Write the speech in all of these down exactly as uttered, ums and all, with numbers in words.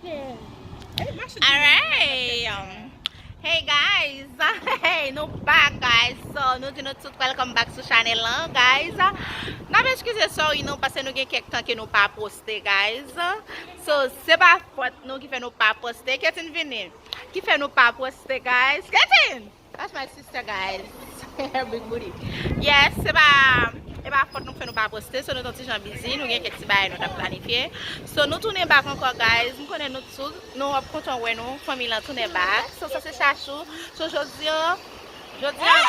Alright. Hey guys. Hey, nou back, guys. So, nou di nou tout welcome back sou chanèl lan, guys. N ap eskize, sorry, nou, paske nou gen kèk tan ke nou pa poste, guys. So, se pa fòt nou ki fè nou pa poste. Ketin vini. Ki fè nou pa poste, guys. Ketin! That's my sister, guys. Big booty. Yes, se pa, e pa fòt nou fè nou pa poste. So, nou t on ti jan busy, nou gen kèk ti bagay nou t ap planifye. So, nou tounen back ankò, guys. M konnen nou tout, nou ap kontan wè nou, fanmi lan tounen back. So, sa se Chachou. So, jodi an, jodi an,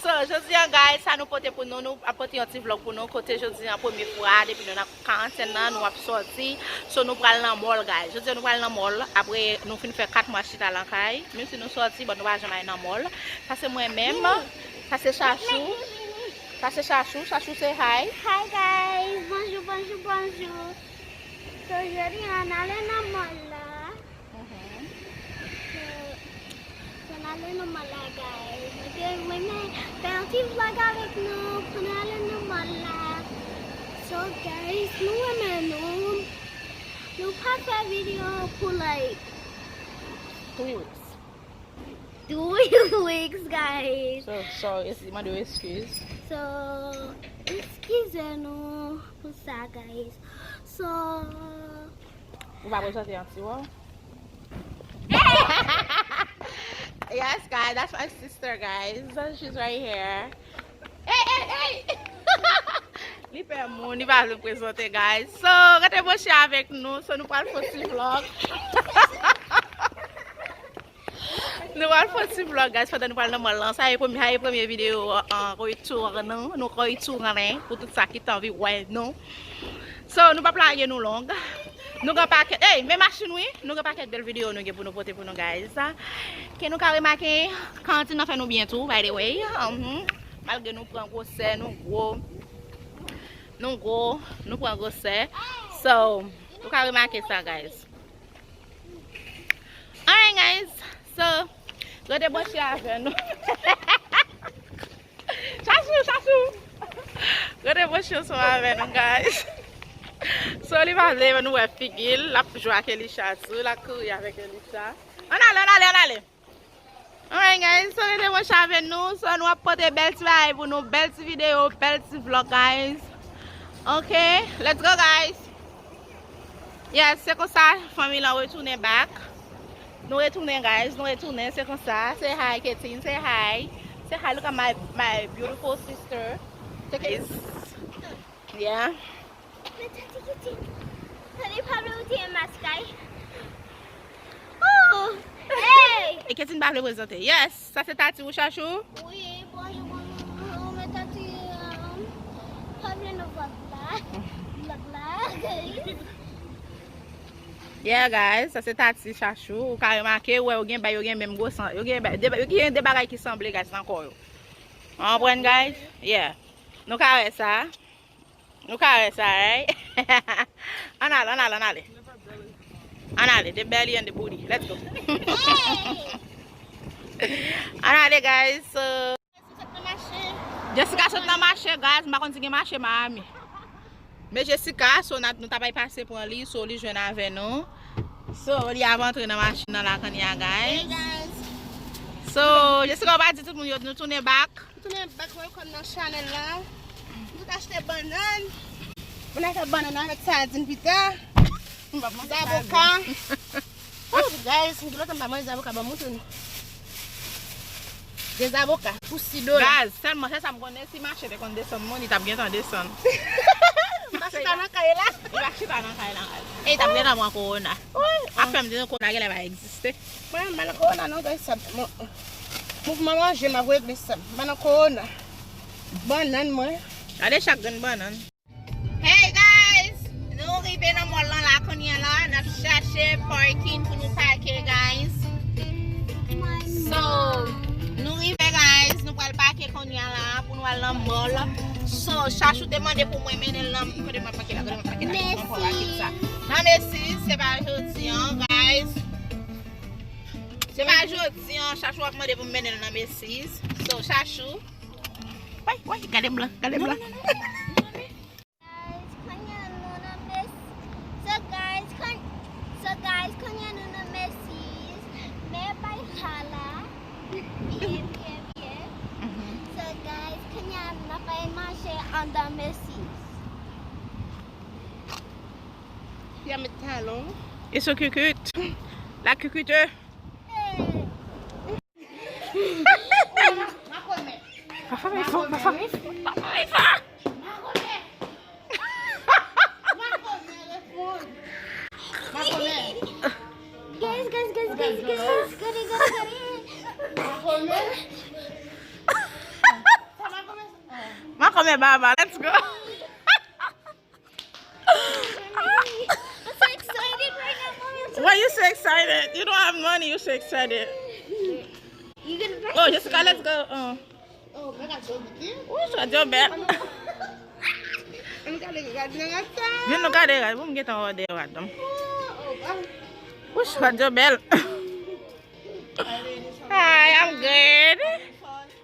so, jodi an, guys, sa nou pote pou nou, nou ap pote yon ti vlog pou nou, kote jodi an, premye fwa, depi nou nan karantèn nan, nou ap sòti. So, nou pral nan mall, guys. Jodi a, nou pral nan mall. Apre, nou fin fè kat mwa chita lakay. Menm si nou sòti, but nou pa janm al nan mall. Sa se mwen menm. Sa se Chachou. Sa se Chachou. Chachou, say hi. Hi, guys. Bonjou, bonjou, bonjou. So, jodi a, n ale nan mall la. Mhm. So, so n ale nan mall la, guys. Mwen te renmen fè yon ti vlog avèk nou pou n ale nan mall la. So, guys, nou renmen nou. Nou pa fè videyo pou, like, three weeks. Three weeks, guys. So, sorry, mande yo eskiz. So, eskize nou pou sa, guys. So, ou pa prezante yon ti wòl? Yes, guys, that's my sister, guys. She's right here. Hey, hey, hey! Li pè moun, li pa vle prezante, guys. So, rete branche avèk nou. So, nou pral fè yon ti vlog. Nou pral fè yon ti vlog, guys, pandan nou pral nan mall lan. Sa e premye, sa e premye videyo, uh, retour nou. Nou retounen pou tout sa ki t anvi wè nou. So, nou p ap lage nou long. Nou gen pakèt, ey, men machin wi. Nou gen pakèt bèl videyo nou gen pou nou pote pou nou, guys. Ke nou ka remake, karantin nan fè nou byen tou, by the way. Mhm. Malgre nou pran gwosè, nou gwo. Nou gwo, nou pran gwosè. So, nou ka remake sa, guys. Alright, guys. So, rete branche avè nou. Chachou, Chachou. Rete branche ansanm avè nou, guys. So, li pa vle nou wè figi l, l ap jwe ak Elisha tou, l ap kouri avèk Elisha. Ann ale, ann ale, ann ale. Alright, guys, so rete branche avè nou. So, nou ap pote bèl ti bagay pou nou, bèl ti videyo, bèl ti vlog, guys. Ok, let's go, guys. Yes, se konsa, fanmi lan retounen back. Nou retounen, guys, nou retounen, se konsa. Say hi, Ketin, say hi. Say hi, look at my, my beautiful sister. Take it. Yeah. Men tati Ketin. Tande pa vle ou te maskay. Oh! Hey! E Ketin pa vle prezante. Yes, sa se tati ou, Chachou? Wi, bonjou, bonjou, bonjou. Men tati, um, pa vle nou vlog la. Vlog la. Yeah, guys, sa se tati Chachou. Ou ka remake, ou wè, yo gen bay, yo gen menm gwosè, yo gen bay, de, yo gen de bagay ki sanble, guys, nan kò yo. Ou konprann, guys? Yeah. Nou ka wè sa. Nou ka wè sa, right? Ann ale, ann ale, ann ale. Ann ale, the belly and the booty. Let's go. Ann ale, guys. So, Jessica sot nan mache, guys. M pa konn si gen mache Miami. Men Jessica, so, n ap, nou t ap al pase pran li, so, li jwenn avè nou. So, li ap antre nan machin nan la kounye a, guys. Hey, guys. So, Jessica, ou pa di tout moun yo, nou tounen back. M tounen back, welcome nan chanèl la. M sot achte bannann. Moun achte bannann avèk sadin pita. Zaboka. Oh, guys, m gen lontan m pa manje zaboka, ban m montre nou. De zaboka pou sis dola. Guys, sèlman, se sa m konnen, si mache te konn desann moun, li t ap gentan desann. M pa chita nan kay la. Li pa chita nan kay la, guys. E li t ap gentan pran kowona. Wi. Afè m di nou kowona genlè pa egziste. Mwen, m pa nan kowona non, guys, sa, mwen, mouvman manje m ap regle sa. M pa nan kowona. Bannann mwen. Gade chak grenn bannann. Hey guys, nou rive nan mall lan la kounye a la, n ap chache parking pou nou pake, guys. So, nou rive, guys, nou pral pake kounye a la pou nou al nan mall. So, Chachou te mande pou mwen mennen l nan, kote mwen pake la, kote mwen pake la, kote mwen pake sa. Nan Macy's, se pa jodi an, guys. Se pa jodi an, Chachou ap mande pou m mennen l nan Macy's. So, Chachou. Woy, woy, gade m lan, gade m lan. Guys, kounye a nou nan Macy's. So, guys, kounye Panda Messi. Li a met talon. E sou kikit. La kikite. Makomè. Pa fè efò, pa fè efò, pa fè efò. Makomè. Makomè, reponn. Makomè. Guys, guys, guys, guys, guys, gade, gade, gade. Makomè. Sa makomè? Makomè baba, let's go. I'm so excited right now, mommy. I'm so Why you so excited? You don't have money, you so excited. You gonna buy Oh, Jessica, let's go. Uh. Oh, mwen ka djòl biten. Wi, sa djòl bèl. Mwen ka gade rad nan rad sa. Vin nou gade rad, pou m gentan òdè rad. Oh, oh, ah. Wi, sa djòl bèl. Hi, I'm good.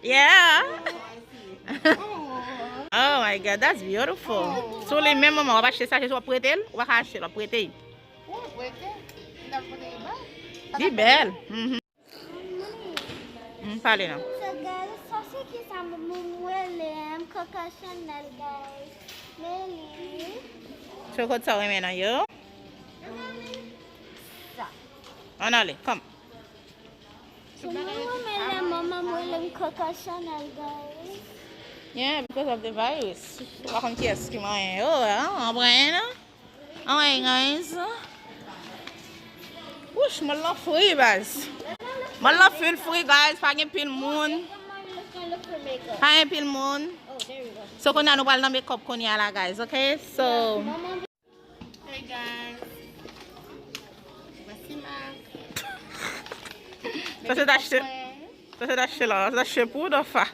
Yeah. Oh my God, that's beautiful. Sou li menm, manman, w ap achte sa, se w ap prete l, ou pa ka achte l, w ap prete l. Li bèl. Mhm. Mm, pale non. So, guys, sa se ki sa m, m, m rele, m Coco Chanel, guys. Men li. So, kot sa w renmen nan yo? Sa. Ann ale, come. So, mwen renmen lè manman m rele m Coco Chanel, guys. Yeah, because of the virus. Ou pa konn kiyès ki manyen yo, an, an pran non. Anyen, guys. Wouch, mwen lan fri, baz. Mwen lan fil fri, guys. Pa gen pil moun. Pa gen pil moun. So, kounye a nou pral nan makeup kounye a la, guys, ok? So, Hey, guys. Voici ma Sa se t achte. Sa se t achte la. Sa se t achte poud anfa.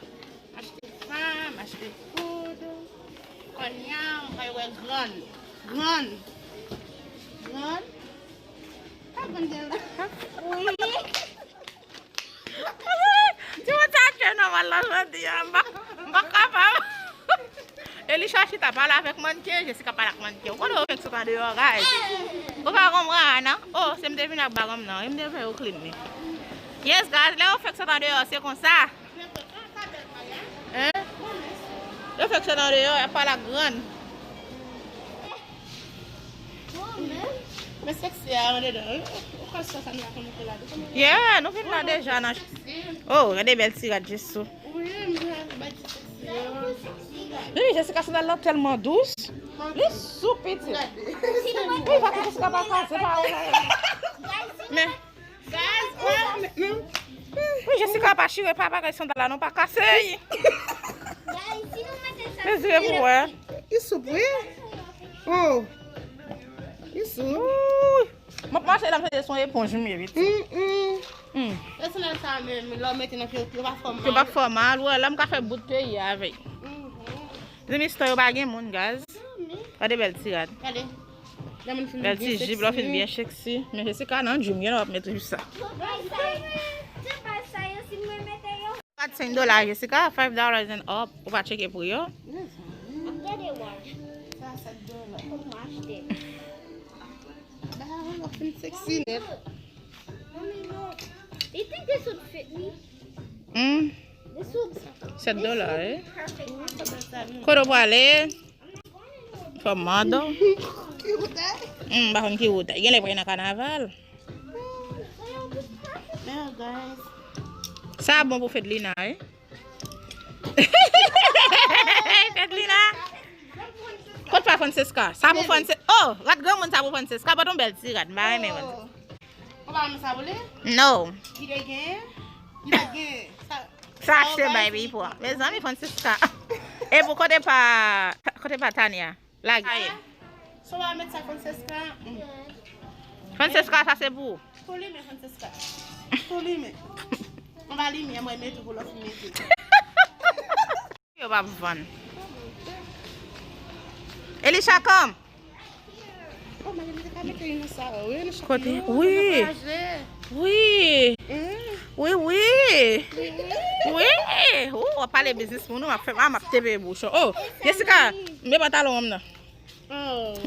Achte fam, achte poud. Kounye a, mwen wè grann. Grann. Grann. Pa grann gen la. Wi. Ti moun sa achte nòmal la jodi a. M pa, m pa kapab. Elisha chita pale avèk mannken, Jessica pale ak mannken. Ou konnen yo fèk sot andeyò, guys. Ou pa konprann, non? Oh, se m te vin ak bagan m nan. E m te fè yo clean li. Yes, guys, lè yo fèk sot andeyò, se konsa. Hein? Yo fèk sot andeyò, y ap pale ak grann. Men seksi a andedan wi. Ou ka sa sa nou la konn monte la tou. Yeah, nou vin la deja nan. Oh, gade bèl ti rad Jisou. Wi, men bay ti seksi a. Wi, Jessica sandal la tèlman dous. Li sou pitit. Wi, pa Jessica pa kase pa ou la. Men Guys, oh, men, men. Wi, Jessica pa chire pa bagay sandal la non, pa kase. Mezire pou wè. Li sou wi. Oh. Li sou. Wi. M ap mache la, m santi se yon eponj m ye, pitit. Mm, mm. Mm. E sandal sa menm, lè w mete nan pye w, yo pa fè w mal. Yo pa fè w mal, wè, la m ka fè bout peyi a avèk. Mhm. Zanmi, stan yo pa gen moun, guys. Gade bèl ti rad. Gade. Lè moun fin Bèl ti jip la, w fin byen seksi. Men Jessica nan dream, gen lè w ap met jip sa. Gad senk dola, Jessica, five dollars and up. Ou pa tcheke pri yo. Gade waj. Sa, sèt dola. Fòk mwen achte. Ba, w ap fin seksi nèt. Mommy, look. You think this would fit me? Hmm. This would, Sèt dola, eh? Perfect. Kote w prale? Fò m mande w. Ki wout la? Hmm, m pa konn ki wout la. Gen lè prale nan kanaval. Yeah, guys. Sa bon pou Fedlina, eh? Fedlina. Kot pa Francesca? Sa pou Francesca. Oh, rad granmoun sa pou Francesca. Pote yon bèl ti rad. M pa renmen Francesca. Ou pa renmen sa pou li? No. Li te gen? Li pa gen. Sa, Sa sa achte bay li pran. Mezanmi, Francesca. E pou kote pa, kote pa Tania? Lage. Sa w a met sa Francesca? Mm. Francesca, sa se pou ou. Pou li men Francesca. Pou li men. Anba limyè, mwen mete pou lòt mete. Yo p ap vann. Elisha, come. Oh, Magali te ka mete youn nan sa, wi, nan chak Kote? Yo, Wi. Nan kraze. Wi. Mm. Wi, wi. Wi. Wi. Ou, w ap pale biznis moun, ou m ap fè, m ap teve bouch ou. Oh, Jessica, m gen pantalon an m nan. Oh.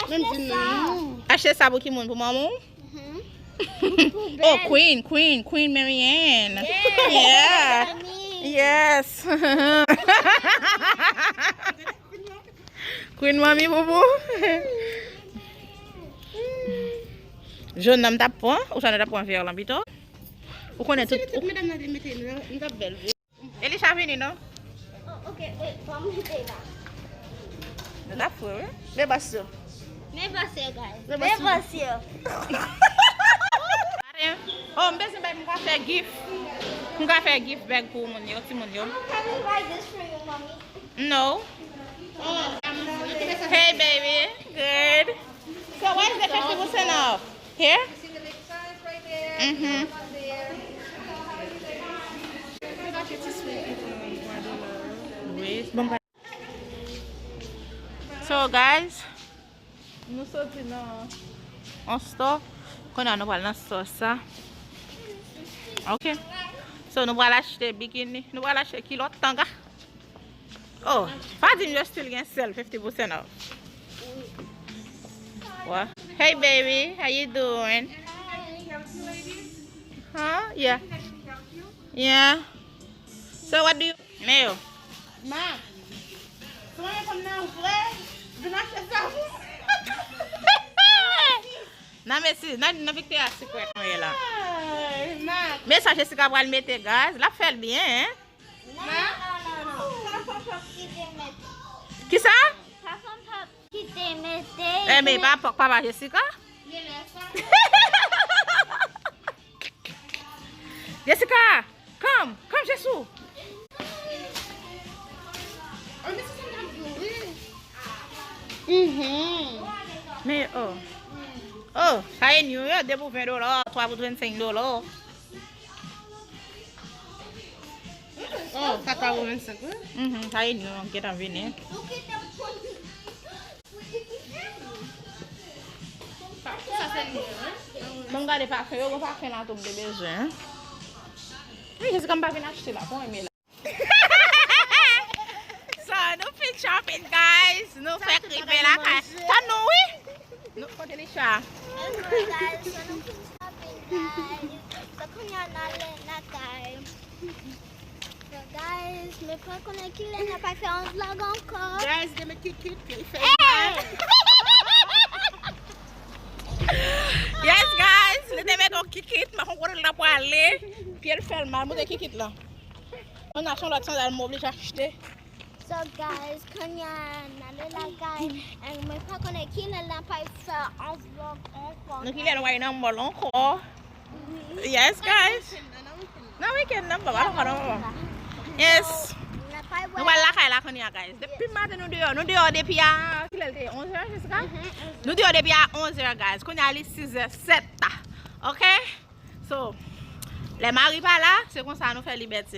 Menm di non. Achte sa pou ki moun? Pou manman w? Mhm. Oh, Queen, Queen, Queen Marianne. Yeah. Yeah. Yes. Vin, manmi, boubou. Jòn nan m t ap pran, ou sa nou t ap pran vè lan pito. Ou konnen tout. Se tout medam nan te mete, nou t ap bèl vre. Elisha vini, non? Oh, ok, wait, fò m mete la. Nou t ap fou, wi. Men bòs yo. Men bòs yo, guys. Men bòs yo. Oh, m bezwen bèg, m ka fè gift. M ka fè gift bag pou moun yo, timoun yo. Can we buy this for you, mommy? No. Hey, baby. Good. So where's the fifty percent off? Here? You see the big size right there? Mm-hmm. One there. So, guys, nou soti nan yon store. Kounye a nou pral nan store sa. Ok. So, nou pral achte bikini. Nou pral achte kilòt, tanga. Oh, pa di m yo still gen sèl fifty percent off. What? Hey, baby, how you doing? Huh? Yeah. Yeah. So what do you... Men yo. Ma, si mwen konn nan vre, vin achte sa pou mwen. Nan mesi, nan, nan Victoria Secret nou ye la. Ay, ma. Men sa Jessica pral mete, guys, l ap fè l byen, hein? Kisa? Sa fanm pa kite mete. Eh, men pa pòk papa Jessica? Jessica, come, come, Jesou. Mhm. Men, oh. Oh, sa e new yo, de pou ven dola, twa pou vennsenk dola. Oh, sa twa pou vennsenk, wi. Mhm, sa e new, gentan vini. Sa se new, wi. Bon, gade pafen yo, bon pafen la tou m te bezwen. Wi, Jessica, m pa vin achte la, bon, men la. So, nou fin shopping, guys. Nou fèk rive lakay. Tann nou, wi. Nou, kote Lisha? Anyway, guys, so nou fin shopping, guys. So, kounye a n ale lakay. So, guys, mwen pa konnen kilè n ap fè yon vlog ankò. Guys, demen kikit, li fè mal. Yes, guys, li te met yon kikit, mwen pa konn kote l t ap prale. Pye l fè l mal, moute kikit la. Mwen achte yon lòt sandal, mwen oblije achte. So, guys, kounye a n ale lakay, and mwen pa konnen kilè n ap fè yon vlog ankò. Nou kilè nou pral nan mall ankò. Wi. Yes, guys. Nan weekend nan, papa, nan papa. Yes. Nou pral lakay la kounye a, guys. Depi maten nou deyò, nou deyò depi a, kilè l te ye, onzè, Jessica? Mhm, onzè. Nou deyò depi a onzè, guys. Kounye a li sizè sèt. Ok? So, lè mari pa la, se konsa nou fè libète.